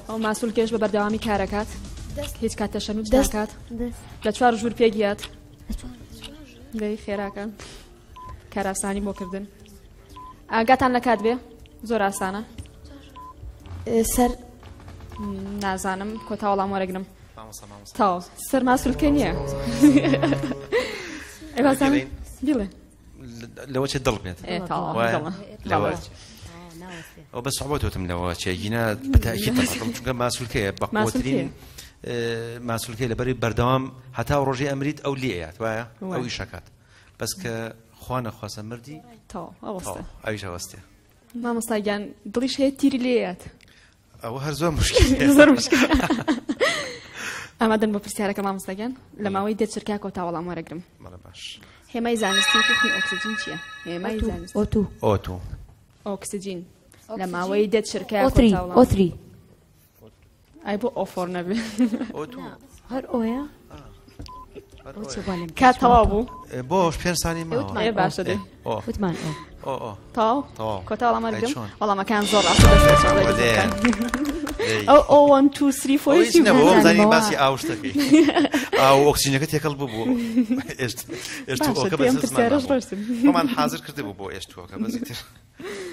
ئەو ماسولکێش بە بەردەوامی کارەکات، هیچ کات تەشەنوج ناکات، لە چوار ژوور پێگیات. دەی خێراکە کاراسانی بۆکردن. ئاگاتان لە کات بێ؟ زۆر ئاسانە. سەر نازانم کۆتا وەڵام وەرەگرم. تاو سەر ماسولکە نییە. ئەی بازانم بیڵێ. لەوە چێ دڵ بێت. لەوە ئەو بە سوعبەت وتم لەوە چێ گینا بەتاکید دڵ، چونکە ماسولکەیە بە قووترین ماسولکەی لەبەری بەردەوام هەتا ڕۆژی ئەمریت ئەو لێیات وایە ئەو ئیشەکات. بەس کە خوا نەخواسە مردی تەواو ئەویش ئەوەستێ. مامۆستا گیان دڵیش هەیە تیری لێیات. ئەوە هەر زۆر مشکلە. زۆر مشکلە. ئامادەن بۆ پرسیارەکە مامۆستا گیان؟ لە ماوەی دە چرکە کۆتا وەڵام وەرەگرم. بەڵێ باش. هێمای زانستی توخمی ئۆکسجین چییە؟ هێمای زانستی. ئۆتو. ئۆتو. ئۆکسجین. لە ماوەی دە چرکە ئۆتری. کۆتا وەڵام. ئۆتری. ئای بۆ ئۆفۆر نەبێ. ئۆتو. هەر ئۆیە؟ کات تەواو بوو؟ بۆ پێنج سانی ماوە. ئێ باشە دەی. وتمان ئۆ. ئۆ ئۆ. تەواو؟ تەواو. کۆتا وەڵام وەرگرم؟ ئەی چۆن؟ وەڵامەکان زۆر ڕاستە. دەست خۆش. ئەو ئۆ 1 2 3 4 ئەوە هیچ چی نەبوو، بوو؟ ئەوم زانی باسی ئاو شتەکەی. ئاو ئۆکسجینەکە تێکەڵ بوو بۆ ئێشت باشە، ئۆکە دێم بەس زمان پرسیارەش نەبوو. ڕۆشتم. خۆمان حاضر کردبوو بۆ ئێشتووەکە، بەس ئیتر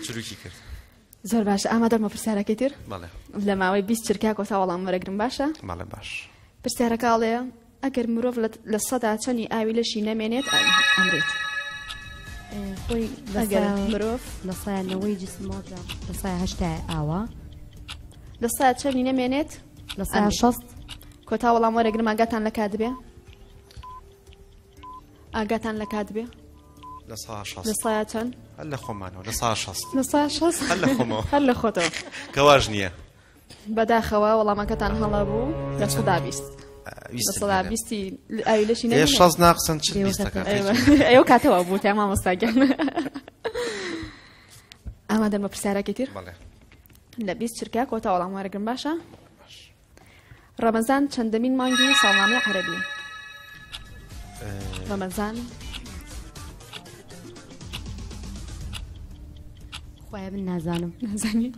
چروکی کرد. زۆر باشە ئامادەم بۆ پرسیارەکەی تر؟ بەڵێ. لە ماوەی 20 چرکە کۆتا وەڵام وەرەگرم باشە؟ بەڵێ باش. پرسیارەکە ئەڵێ ئەگەر مرۆڤ لە سەدا چەنی ئاوی لەشی نەمێنێت ئەمرێت؟ خۆی ئەگەر مرۆڤ لە سایە نەوەی جسم وابزانم لە سایە هەشتای ئاوە لە سایە چەنی نەمێنێت لە سایە شەست. کۆتا وەڵام وەرەگرم ئاگاتان لە کات بێ؟ ئاگاتان لە کات بێ؟ لە سا شەست. لە سایە چەند؟ هەر لە خۆمانەوە لە سا شەست. لە سا شەست؟ هەر لە خۆمەوە. هەر لە خۆتەوە. کەواش نییە. بەداخەوە وەڵامەکەتان هەڵە بوو لە سەدا بیست. لە سەدا بیستی ئاوی لەشی نەمێنێت. شەست ناقسن چل بیستەکە. ئەو کاتەوە بوو تا مامۆستا گیان. ئامادەن بە پرسیارەکەی تر؟ بەڵێ. لە 20 چرکە کۆتا وەڵام وەرەگرم باشە؟ ڕەمەزان چەندەمین مانگی ساڵنامەی عەرەبیە؟ ڕەمەزان خوایە من نازانم. نازانی؟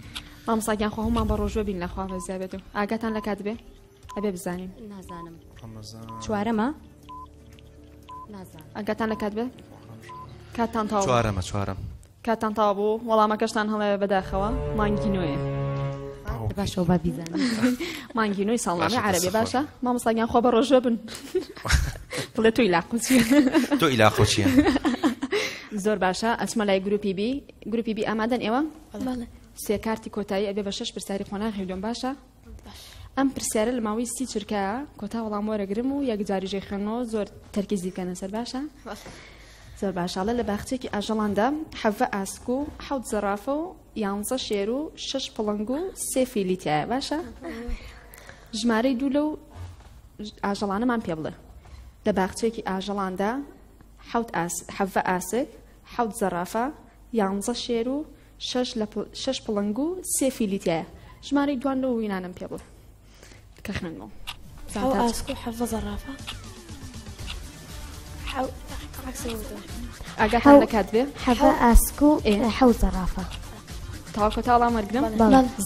مامۆستا گیان خۆ هەموومان بە ڕۆژوە بین لە خوا بەزیا بێت و ئاگاتان لە کات بێ ئەبێ بزانین. نازانم. ڕەمەزان چوارەمە؟ نازانم. ئاگاتان لە کات بێ؟ کاتتان تەواو. چوارەمە چوارەم. کاتتان تەواو بوو وەڵامەکەشتان هەڵەیە بەداخەوە مانگی نۆیە. باشە با بیزانم. مانگی نۆی ساڵنامەی عەرەبی باشە مامۆستا گیان خۆ بە ڕۆژوە بن. بڵێ تۆ ئیلاقۆ چییە؟ تۆ ئیلاقۆ چییە؟ زۆر باشە ئەچمە لای گروپی بی. گروپی بی ئامادەن ئێوە؟ بەڵێ. سێ کارتی کۆتایی ئەبێ بە شەش پرسیاری قۆناغی دووەم باشە؟ ئەم پرسیارە لە ماوەی سی چرکە کۆتا وەڵام وەرەگرم و یەکجاری ژێ خوێندنەوە زۆر تەرکیزی بکەنە سەر باشە؟ زۆر باشە. لە باخچێکی ئاژەڵاندا حەڤە ئاسک و حەوت زەرافە و یانزە شێر و شەش پڵنگ و سێ فیلی تایە باشە؟ ژمارەی دوو لەو ئاژەڵانەمان پێ بڵێ. لە باخچێکی ئاژەڵاندا حەوت حەڤە ئاسک، حەوت زەرافە، یانزە شێر و شەش پڵنگ و سێ فیلی تایە. ژمارەی دوان لەو وینانم پێ بڵێ کە خوێندمەوە. حەو ئاسک و حەڤە زەرافە. ئاگاتان لە کات بێ؟ حەڤە ئاسک و حەو زەرافە. تەواو کۆتا وەڵام وەرگرم؟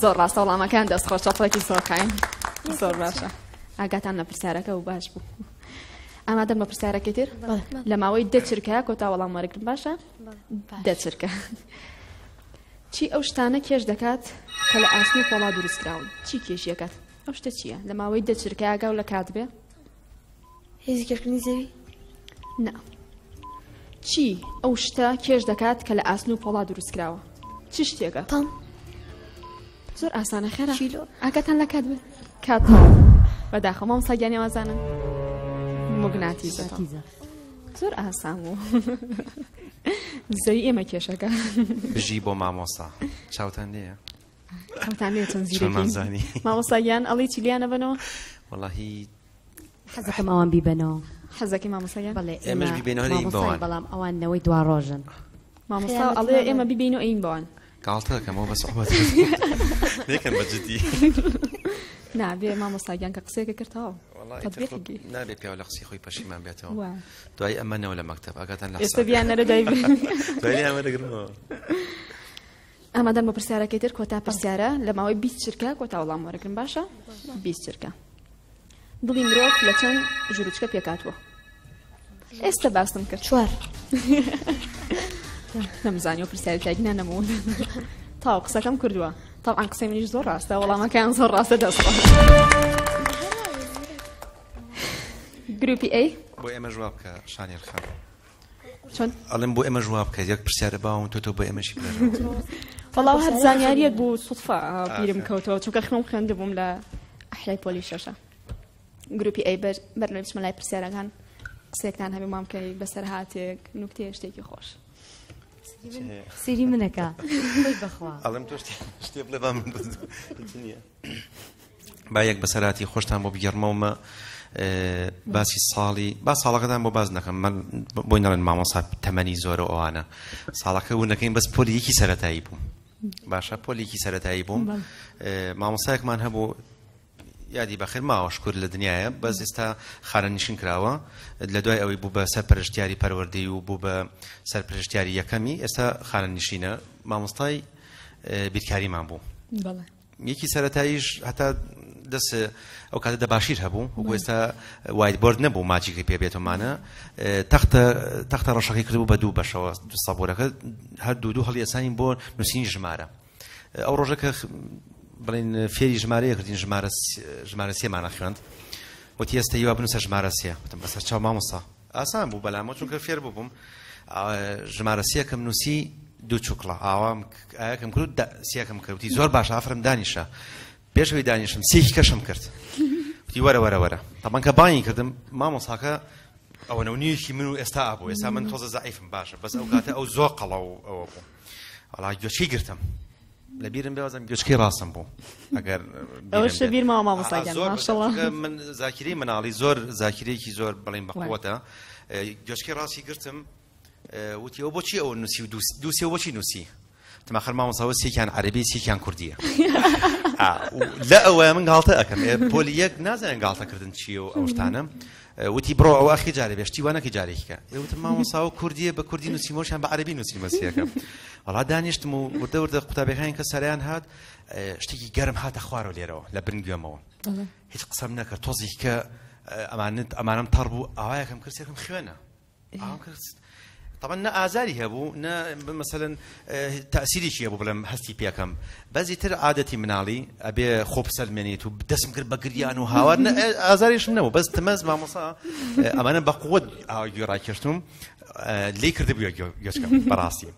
زۆر ڕاستە وەڵامەکان دەست خۆش چەپڵێکی زۆر قایم. زۆر باشە. ئاگاتان لە پرسیارەکە و باش بوو. ئامادەم بە پرسیارەکەی تر؟ لە ماوەی دە چرکە کۆتا وەڵام وەرگرم باشە؟ دە چرکە. چی ئەو شتانە کێش دەکات کە لە ئاسن و پۆڵا دروست کراون؟ چی کێشیەکات؟ ئەو شتە چییە؟ لە ماوەی دە چرکە ئاگاو لە کات بێ؟ هێزی کێشکردنی زەوی؟ نا. چی ئەو شتە کێش دەکات کە لە ئاسن و پۆڵا دروست کراوە؟ چ شتێکە؟ تەم. زۆر ئاسانە خێرا. کیلۆ. ئاگاتان لە کات بێ؟ کات تەواو. بەداخەوە مامۆستا گیانی وازانن. مگناتیزە. زۆر ئاسان بوو. زەوی ئێمە کێشەکە. بژی بۆ مامۆستا. چاوتان لێیە؟ چاوتان لێیە چەند زیرەکین. چۆنمان زانی؟ مامۆستا گیان ئەڵێی چی لیانە بەنەوە؟ وەڵاهی حەزەکەم ئەوان بیبەنەوە. حەزەکەی مامۆستا گیان؟ بەڵێ، ئێمەش ئێمە بیبەینەوە ئەین مامۆستای، بەوان. بەڵام ئەوان نەوەی دوا ڕۆژن. مامۆستا ئەڵێ ئێمە بیبەینەوە ئەین بەوان. گاڵتە دەکەمەوە بە سوحبەت. نەکەن بە جدی. نابێ مامۆستا گیان کە قسەیەکە کرد تەواو. وەڵا تەطبیقی. نابێ پیاو لە قسەی خۆی پەشیمان بێتەوە. وا. دوای ئەمە نەوە لە مەکتەب ئاگاتان لە ئێستا حساب. بیان نەرە دوای دوای ئەمە دەگرمەوە. ئامادەم بە پرسیارەکەی تر کۆتا پرسیارە لە ماوەی 20 چرکە کۆتا وەڵام وەرەگرم باشە؟ 20 چرکە. دڵی مرۆڤ لە چەند ژوورچکە پێکاتوە؟ ئێستا باسم کرد. چوار. نەمزانی و پرسیاری تاگینا نەمەوە. تاو قسەکەم کردووە. طبعا قسەی منیش زۆر ڕاستە وەڵامەکەیان زۆر ڕاستە دەستڕۆ. گروپی ئەی؟ بۆ ئێمە جواب بکە شانیل خان. چۆن؟ ئەڵێم بۆ ئێمە جواب بکە یەک پرسیارە باوم تۆ تۆ بۆ ئێمەشی بڵێ. وەڵا هەر زانیاریەک بوو سوتفە بیرم کەوتەوە چونکە خۆم خوێندبووم لە ئەحلای پۆلی شەشە. گروپی ئەی بەر لەوەی بچمە لای پرسیارەکان قسەیەکتان هەبێ مامکەی بەسەرهاتێک نوکتەیە شتێکی خۆش. سری منەکە خۆی بەخوا. ئەڵێم تۆ شتێ بڵێ با من هیچ نییە. با یەک بەسەرهاتی خۆشتان بۆ بگێڕمەوە باسی ساڵی با ساڵەکەتان بۆ باز نەکەم من بۆی نەڵێن مامۆستا تەمەنی زۆرە ئەوانە ساڵەکە ونەکەین بەس پۆلی یەکی سەرەتایی بووم. باشە پۆلێکی سەرەتایی بووم. مامۆستایەکمان هەبوو یادی بەخێر ماوە شکر لە دنیاە بەس ئێستا خانەنشین کراوە لە دوای ئەوەی بوو بە سەرپەرشتیاری پەروەردەی و بوو بە سەرپەرشتیاری یەکەمی ئێستا خانەنشینە مامۆستای بیرکاریمان بوو. یەکی سەرەتاییش هەتا دەست ئەو کاتە دەباشیر هەبوو وەکو ئێستا وایت بۆرد نەبوو ماجیکی پێ بێتەمانە تەختە ڕەشەکەی کردبوو بە دوو بەشەوە دوو سەبوورەکە هەر دوو دوو هەڵی ئەسانین بۆ نووسینی ژمارە. ئەو ڕۆژە کە بڵێن فێری ژمارەیە کردین ژمارە ژمارە سێمانە خوێند وتی ئێستا هیوا بنووسە ژمارە سێ وتم بەسەر چاو مامۆستا ئاسان بوو بەلامەوە چونکە فێر بووم ژمارە سێکم نووسی دوو چوکڵە ئاوام ئاەکەم کرد سێکم کرد وتی زۆر باش ئافرم دانیشە پێشەوەی دانیشم سێکی کەشم کرد وتی وەرە وەرە وەرە تەبەن کە بانگی کردم مامۆساکە ئەوە نەونیەکی من و ئێستا ئابوو ئێستا من تۆزە زەعیفم باشە بەس ئەو کاتە ئەو زۆر قەڵە و ئەوە بوو وەڵا گوێچکەی گرتم لە بیرم بێ وازم گوێچکەی ڕاستم بوو ئەگەر ئەوەش لە بیرمەوە مامۆستا گیان ماشەڵڵا من زاکیرەی مناڵی زۆر زاکیرەیەکی زۆر بڵێن بەقوەتە گوێچکەی ڕاستی گرتم وتی ئەو بۆچی ئەوە نووسی و دووسێ بۆچی نووسی وتم ئاخر مامۆستا وە سێکیان عەرەبی سێکیان کوردیە لە ئەوە من گاڵتە ئەەکەم پۆلی یەک نازانن گاڵتەکردن چییە و ئەو شتانە وتی بڕۆ ئەو ئەخی جارێ بێ شتی وا نەکەی جارێکیکە وتم مامۆستا و کوردیە بە کوردی نووسیمەوەشیان بە عەرەبی نووسیمە سێکە وەڵا دانیشتم و وردە وردە قوتابیەکانی کە سەریان هات شتێکی گەرم هاتە خوارەوە لێرەوە لە بن گوێمەوە هیچ قسەم نەکرد تۆزێکی کە ئەمانت ئەمانم تەڕ بوو ئاوایەکەم کرد سێکم خوێنە ئاوام کرد طبعا نە ئازاری هەبوو نە مەسەلەن تەئسیرێکی هەبوو بڵێم هەستی پێکەم بەزی تر عادەتی مناڵی ئەبێ خۆ بسەلمێنیت و دەستم کرد بە گریان و هاوار ئازاریشم نەبوو بەس تمەز مامۆسا ئەمانە بە قوت گوێ ڕاکێشتم لێی کردبووە گوێچکەم بەڕاستی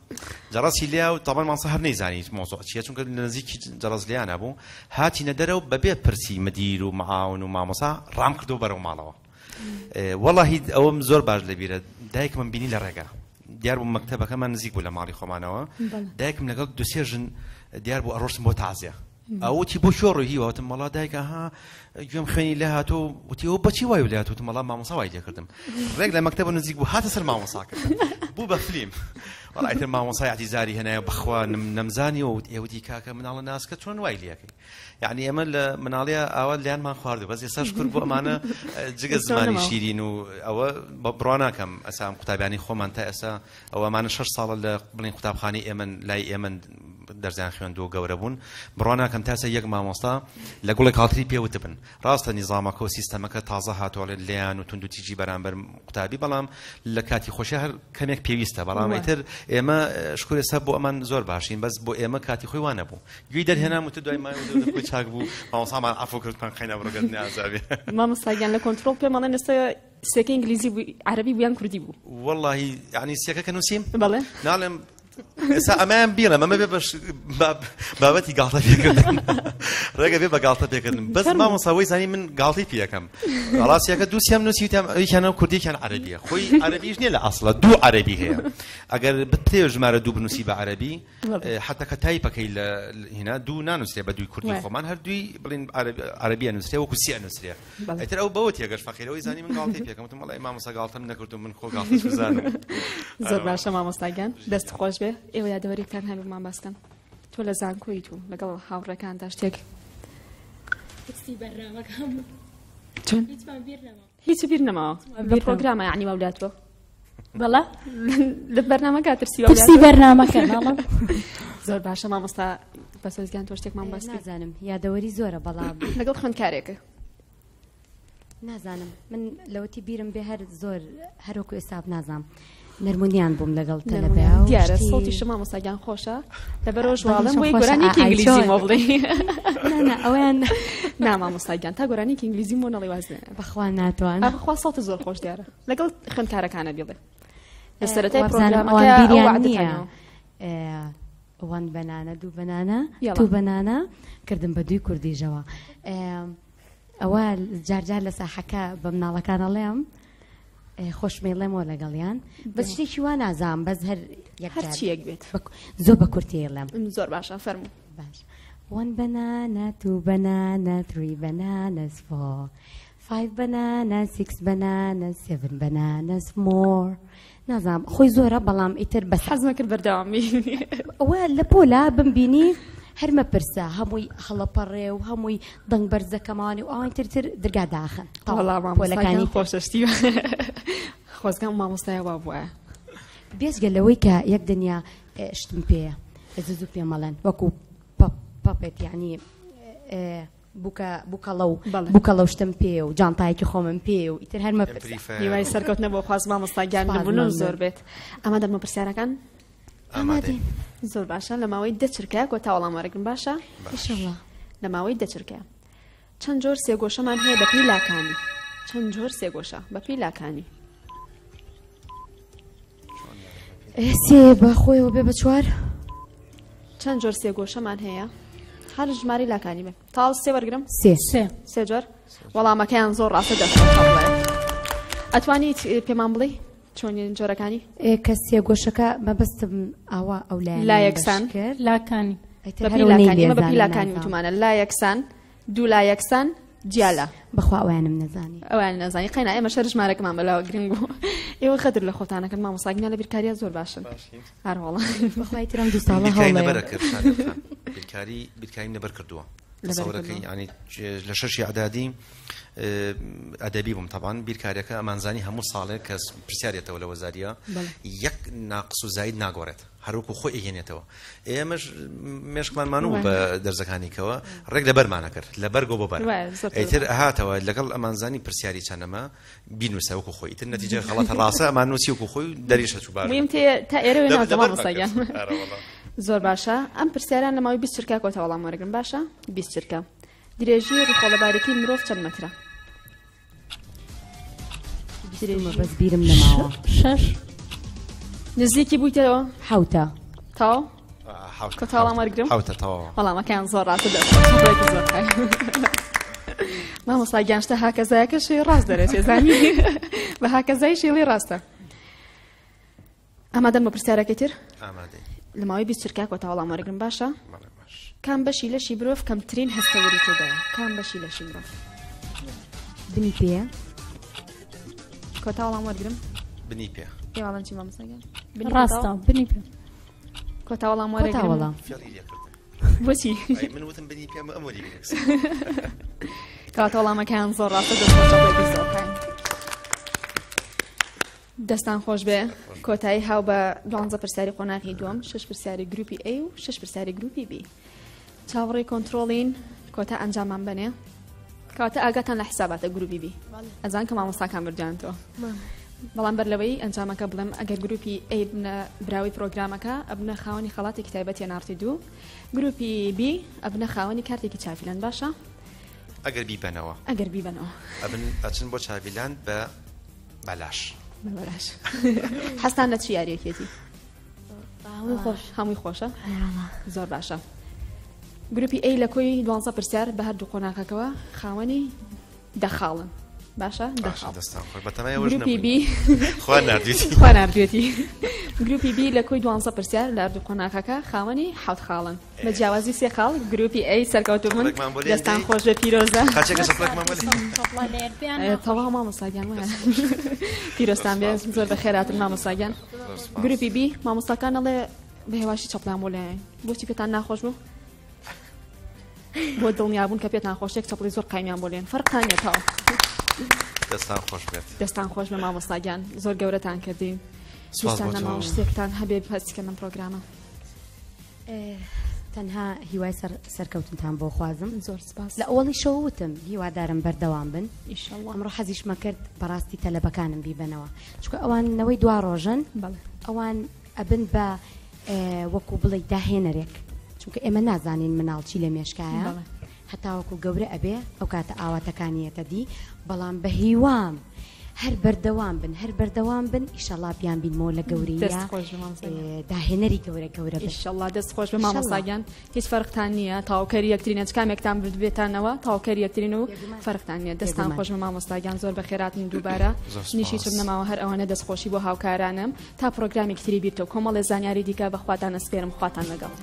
جەڕەسی لیا و تاوان مامۆسا هەر نەیزانی مۆزۆ چییە چونکە لە نزیکی جەڕەس لیانە بوو هاتینە دەرەوە بەبێ پرسی مدیر و معاون و مامۆسا ڕام کردو بەرەو ماڵەوە وەڵاهی ئەوەم زۆر باش لەبیرە دایکمم بینی لە ڕێگا دیار بوو مەکتەبەکەمان نزیک بوو لە ماڵی خۆمانەوە دایکم لەگەڵ دوسێ ژن دیار بوو ئەڕۆشتم بۆ تازیە ئەوتی بۆ شۆ ڕۆی وتم وەڵا دایکە ها گوێم خوێنی لێ هاتۆ وتی ئەو بەچی وای لێ هاتوتم وەڵا مامۆسا وای لێکردم ڕێک لە مەکتەبە نزیک بوو هاتە سەر مامۆساکە بوو بە فلیم وەڵا ئیتر مامۆسای ئەعتیزاری هێنایە بەخوا نەمزانی و ئێوتی کاکە مناڵە ناسکە چۆن وای لەکەی یعنی ئێمە لە مناڵیا ئاوا لیانمان خواردو بەس ئێستا شکر بۆ ئەمانە جگە زمانی شیرین و ئەوە بڕوا ناکەم ئەسا ئەم قوتابیانی خۆمان تا ئێستا ئەوە ئەمانە شەش ساڵە لە بڵین قوتابخانەی ئێمەن لای ئێمەن دەرزیان خوێندووە گەورە بوون بڕوا ناکەم تا ئێستا یەک مامۆستا لە گوڵێک هاڵتری پێ وتبن ڕاستە نیزامەکە و سیستەمەکە تازە هاتووە لێیان و توندوتیژی بەرامبەر قوتابی بەڵام لە کاتی خۆشی هەر کەمێک پێویستە بەڵام ئیتر ئێمە شکر ئێستا بۆ ئەمان زۆر باشین بەس بۆ ئێمە کاتی خۆی وانە بوو گوێی دەرهێنام وتە دوای مای و خۆی چاک بوو مامۆستامان عەفو کردمان قەینا بڕگەردنی ئازابێ مامۆستا گیان لە کۆنترۆڵ پێم ئەڵێن ئێستا سێکە ئینگلیزی بوو عەرەبی بوو یان کوردی بوو وەڵڵاهی یعنی سێکە کە نووسیم بەڵێ ناڵێم ئێستا ئەمەیان بیڵێم ئەمە بێ بەش بابەتی گاڵتە پێکردن ڕێگە بێ بە گاڵتە پێکردن بەس مامۆستا وەی زانی من گاڵتەی پێ ئەکەم ڕاستیەکە دوو سێم نووسی وتم ئەویکیانەوە کوردیکیان عەرەبیە خۆی عەرەبیش نییە لە ئەسڵە دوو عەرەبی هەیە ئەگەر بتێ ژمارە دوو بنووسی بە عەرەبی حتا کە تایپەکەی لە هینا دوو نانووسرێ بە دووی کوردی خۆمان هەر دووی بڵین عەرەبیە نووسرێ وەکو سی ئەنووسرێ ئیتر ئەو بەوە تێگەشت فەقیرەوەی زانی من گاڵتەی پێکەم وتم وەڵای مامۆستا گاڵتەم نەکرد و من خۆ گاڵتەش بزانم زۆر باشە مامۆستا گیان دەست خۆش بێ ئێوە یادەوەریتان هەبوومان باسکەن تۆ لە زانکۆیت و لەگەڵ هاوڕێکاندا شتێک چۆن هیچ بیر نەماوە لە پرۆگرامە یعنی واولاتوە بەڵا لە بەرنامەکە ترسی ترسی بەرنامەکە ناڵم زۆر باشە مامۆستا بەسۆزگیان تۆ شتێکمان باس نازانم یادەوەری زۆرە بەڵام لەگەڵ خوێندکارێکە نازانم من لەوەتی بیرم بێ هەر زۆر هەروەکو ئێستا نازانم نەرمونیان بووم لەگەڵ تەلەبە دیارە سەوتی شما مامۆستا گیان خۆشە لەبەرەوەش واڵم بۆی گۆرانیکی ئینگلیزی مۆ بڵێ ئەویان نا مامۆستا گیان تا گۆرانیکی ئینگلیزی مۆ نەڵێ واز بەخوا ناتوان بەخوا سەوتە زۆر خۆش دیارە لەگەڵ خوێندکارەکانە بیڵێ لە سەرەتای پرۆگرامەکە بیریان نییە وان بەنانە دوو بەنانە تو بەنانە کردم بە دووی کوردیژەوە ئەوە جارجار لە ساحەکە بە مناڵەکان ئەڵێم خۆشمەیڵێمەوە لەگەڵیان بەس شتێکی وا نازام بەس هەر هەرچیەک بێت زۆر بە کورتی ئەڵێم زۆر باشە فەرموو باش One banana, two banana, three bananas, four, five bananas, six bananas, seven bananas more. نازانم خۆی زۆرە بەڵام ئیتر بەس حەزمە کرد بەردەوام بی ئەوە لە پۆلا بمبینی هەر مەپرسە هەمووی هەڵەپەڕێ و هەمووی دەنگ بەرزەکەمانی و ئەوانی تر تر درگا داخن وەڵا مامۆستاکانی خۆشەشتی خۆزگەم مامۆستای وا بووە بێجگە لەوەی کە یەک دنیا شتم پێیە زوو زوو پێمەڵێن وەکو پەپێت یعنی بووکە بووکەڵە و بووکەڵە و شتم پێ و جانتایەکی خۆمم پێ و ئیتر هەر مەپرسە هیوای سەرکەوتنە بۆ خواست مامۆستا گیان نمونە زۆر بێت ئەمە دەمە پرسیارەکان. ئامادەین. زۆر باشە لە ماوەی 10 چرکە کۆتا وەڵام وەرەگرم باشە؟ ئینشەڵا. لە ماوەی 10 چرکە چەند جۆر سێگۆشەمان هەیە بەپێی لاکانی؟ چەند جۆر سێگۆشە بەپێی لاکانی؟ سێ بە خۆیەوە بێ بە چوار. چەند جۆر سێگۆشەمان هەیە؟ هەر ژمارەی لاکانی بێ. تاڵ سێ وەرگرم؟ سێ. سێ. سێ جۆر؟ وەڵامەکەیان زۆر ڕاستە دەست بڵێ. ئەتوانیت پێمان بڵێی چۆنین جۆرەکانی؟ کە سێ گۆشەکە مەبەستم ئاوا ئەو لایەنەیان لا یەکسان. بەش کرد. لاکانی. ئیتر بەپێی هەر ئەوەی لاکانی ئێمە بەپێی لێزانم لاکانی نازانم. وتومانە لا یەکسان دوو لا یەکسان جیالا. بەخوا ئەویانم نەزانی. ئەویان نەزانی قەینا ئێمە شەر ژمارەکەمان بەلاوە گرنگ بوو. ئێوە خەدر لە خۆتانەکەن مامۆستا گیان لە بیرکاریە زۆر باشن. هەر وەڵا. بەخوا ئیتر ئەم دوو ساڵە بیرکاری هەوڵەیە. نەبەرە کرد شادیە خان. بیرکاری بیرکاریم نەبەر کردووە. تەسەورەکەی یعنی لە شەشی ئەعدادی ئەدەبی بووم تەبان بیرکاریەکە ئەمانزانی هەموو ساڵێک کە پرسیارێتەوە لە وەزاریە یەک ناقص و زاید ناگۆڕێت هەروەکو خۆی ئەهێنێتەوە. ئێمەش مێشکمان مانوو بە دەرزەکانیکەوە ڕێک لەبەرمانە کرد لەبەر گۆ بۆ بەر. ئیتر هاتەوە لەگەڵ ئەمانزانی پرسیاری چەنەمە بینوسە وەکو خۆی. ئیتر نەتیجە غەڵەتە ڕاستە ئەمان نووسی وەکو خۆی دەریش هەچوو باش. مهم تا ئێرە وێ نازە مامۆستا گیان. ئارە وەڵا. زۆر باشە. ئەم پرسیاران لە ماوەی 20 چرکە کۆتا وەڵام وەرگرن باشە؟ 20 چرکە. درێژی ڕیخۆڵەباریکی مرۆڤ چەند مەترە؟ درێژی بەس بیرم نەماوە. شەش. نزیکی بوویتەوە؟ حەوتە. تەواو؟ حەوتە. کۆتا وەڵام وەرگرم؟ حەوتە تەواوە. وەڵامەکەیان زۆر ڕاستە دەست. زۆر خێر. مامۆستا گیان شتە هاکەزایەکەشی ڕاست دەرەچێ زانی. بە هاکەزای شێڵی ڕاستە. ئامادەن بۆ پرسیارەکەی تر؟ ئامادەین. لە ماوەی 20 چرکە کۆتا وەڵام وەرگرم باشە؟ بەڵێ باش. کام بەشی لەشی مرۆڤ کەمترین هەستەوەری تێدایە؟ کام بەشی لەشی مرۆڤ؟ بنی پێ. کۆتا وەڵام وەرگرم؟ بنی پێ. ئێوە چی مامۆستا گیان؟ بنی پێ ڕاستە تەواو؟ بنی پێ. کۆتا وەڵام کۆتا وەرگرم؟ وەڵام. فێڵی لێکردن. بۆچی؟ ئەی من وتم بنی پێ ئەم وەری بنووسە. کەواتە وەڵامەکەیان زۆر ڕاستە دەست خۆش بێ زۆر خاین. دەستان خۆش بێ. کۆتایی هاو بە 12 پرسیاری قۆناغی دووەم، 6 پرسیاری گروپی A و 6 پرسیاری گروپی B. چاوەڕێی کۆنترۆڵین کۆتا ئەنجامان بنێ. کەواتە ئاگاتان لە حساباتە گروپی B. ئەزان کە مامۆستاکان بردیانتەوە. بەڵام بەر لەوەی ئەنجامەکە بڵێم ئەگەر گروپی A بنە براوەی پرۆگرامەکە ئەبنە خاوەنی خەڵاتێکی تایبەتی NRT دوو، گروپی B ئەبنە خاوەنی کارتێکی چاڤیلاند باشە؟ ئەگەر بیبەنەوە. ئەگەر بیبەنەوە. ئەبن ئەچن بۆ چاڤیلاند بە بەلاش. بەلاش. حەستان لە چی یاریەکێتی؟ هەمووی خۆش. هەمووی خۆشە؟ زۆر باشە. گروپی A لە کۆی 12 پرسیار بە هەردوو قۆناغەکەوە خاوەنی 10 خاڵن. باشە؟ 10 خاڵ. دەستان خۆش. بەتەمای ئەوەش گروپی نەبووین. B خوا ناردوێتی. خوا ناردوێتی. گروپی B لە کۆی 12 پرسیار لە هەردوو قۆناغەکە خاوەنی 7 خاڵن. بە جیاوازی سێ خاڵ گروپی A سەرکەوتوو بوون. چەپڵێکمان بۆ لێ دەستان بدەی. خۆش بێ پیرۆزە. خاچێکە چەپڵێکمان بۆ لێ. تەواو مامۆستا گیان وایە. پیرۆزتان بێ زۆر بەخێراتن مامۆستا گیان. گروپی B مامۆستاکان ئەڵێ بە هێواشی چەپڵیان بۆ لێیان. بۆچی پێتان ناخۆش بوو؟ بۆ دڵنیابوون کە پێتان خۆشێک چەپڵی زۆر قایمیان بۆ لێن. فەرقتان نییە تەواو. دەستان خۆش بێت. دەستان خۆش بێ مامۆستا گیان. زۆر گەورەتان کردین. سوپاس هیچتان بۆ تۆ. نەماوە شتێکتان هەبێ پەسکەن ئەم پرۆگرامە. تەنها هیوای سەرکەوتنتان بۆ خوازم. زۆر سپاس. لە ئەوەڵی شەو وتم هیوادارم بەردەوام بن. ئینشەڵڵا. ئەمڕۆ حەزیشمە کرد بەڕاستی تەلەبەکانم بیبەنەوە، چونکە ئەوان نەوەی دوا ڕۆژن. بەڵێ. ئەوان ئەبن بە وەکو بڵێ داهێنەرێک، چونکە ئێمە نازانین مناڵ چی لە مێشکایە. بەڵێ. هەتا وەکو گەورە ئەبێ ئەو کاتە ئاواتەکانیەتە دی، بەڵام بە هیوام هەر بەردەوام بن، هەر بەردەوام بن، ئیشەڵا بیان بینمەوە لە گەورەیە. دەست خۆش بێ مامۆستا گیان. داهێنەری گەورە گەورە بن. ئیشەڵا دەست خۆش بێ مامۆستا ئیشەڵا. گیان. هیچ فەرقتان نییە، تەواوکەری یەکترینە، چ کامێکتان بردبێتانەوە تەواوکەری یەکترین و فەرقتان نییە. دەستان بێگومان. خۆش بێ مامۆستا گیان، زۆر بەخێراتن دووبارە. زۆر سپاس. نیشی چم نەماوە هەر ئەوەنە دەستخۆشی بۆ هاوکارانم تا پرۆگرامێکی تری بیرتەوە کۆمەڵێ زانیاری دیکە بە خواتان ئەسپێرم. خواتان لەگەڵ.